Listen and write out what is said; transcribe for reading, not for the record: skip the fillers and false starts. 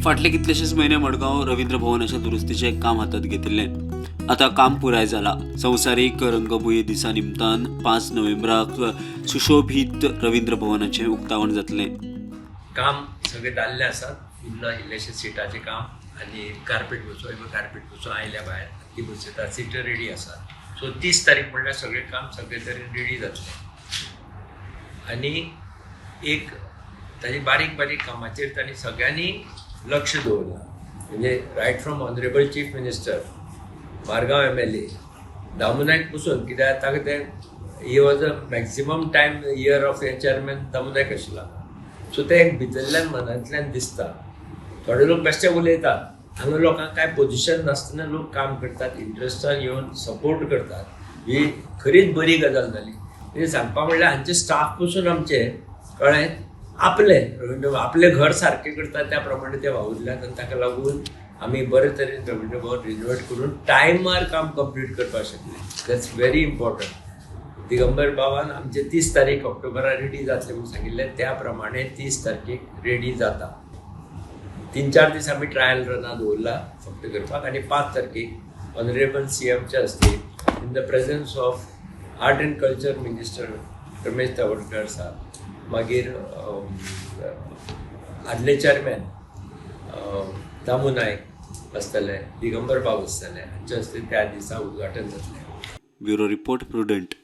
फाटले कितलेशेच म्हयने मडगांव रवींद्र भवनाच्या दुरुस्तीचें काम हातांत घेतिल्लें. आतां काम पुराय जालां. संवसारीक रंगभूंय दिसा निमतान 5 नोव्हेंबराक सुशोभीत रवींद्र भवनाचें उक्तावण जातलें. काम सगळे जाल्ले आसात. उरला इल्लेशे सिटाचें काम आनी कार्पेट बसोवप. कार्पेट बसोवन आयल्या भायर, ती बसयतात. सिटां रेडी आसात. सो 30 तारीख म्हणल्यार सगळें काम सगळे तरेन रेडी जातलें. आनी एक ताजी बारीक बारीक कामाचेर तांणी सगळ्यांनी लक्ष दवरलां. म्हणजे right from honourable chief minister, Margao MLA Damu Naik पसून, कित्याक ताका ते he was a maximum time year of हे चेअरमॅन दामू नायक आशिल्लो. सो ते एक भितरल्यान मनांतल्यान दिसता. थोडे लोक बेश्टे उलयतात. हांगा लोकांक कांय पोजिशन नासतना लोक काम करतात, इंट्रस्टान येवन सपोर्ट करतात. ही खरीच बरी गजाल जाली. म्हणजे सांगपा म्हणल्यार हांचे स्टाफ पसून आमचे, कळ्ळें, आपलें रवींद्र आपलें घर सारकें करतात त्या प्रमाणे ते वावुरल्यात आनी ताका लागून आमी बरे तरेन रवींद्र भवन रिनोवेट करून टायमार काम कंप्लीट करपाक शकले. That's very important. Digambar बाबान आमचे 30 तारीख ऑक्टोबरा रेडी जातले म्हणून सांगिल्लें, त्या प्रमाणे 30 तारखेक रेडी जाता. 3-4 दीस आमी ट्रायल रना दवरला फक्त करपाक आनी 5 तारखेक ऑनरेबल सीएमच्या हस्ते in the presence of art and culture minister Ramesh Tawadkar साहब, मागीर आदले चेअरमॅन दामू नायक आसतले, दिगंबर बाब आसतले, हांच्या हस्ते त्या दिसा उद्घाटन जातलें. Bureau report, Prudent.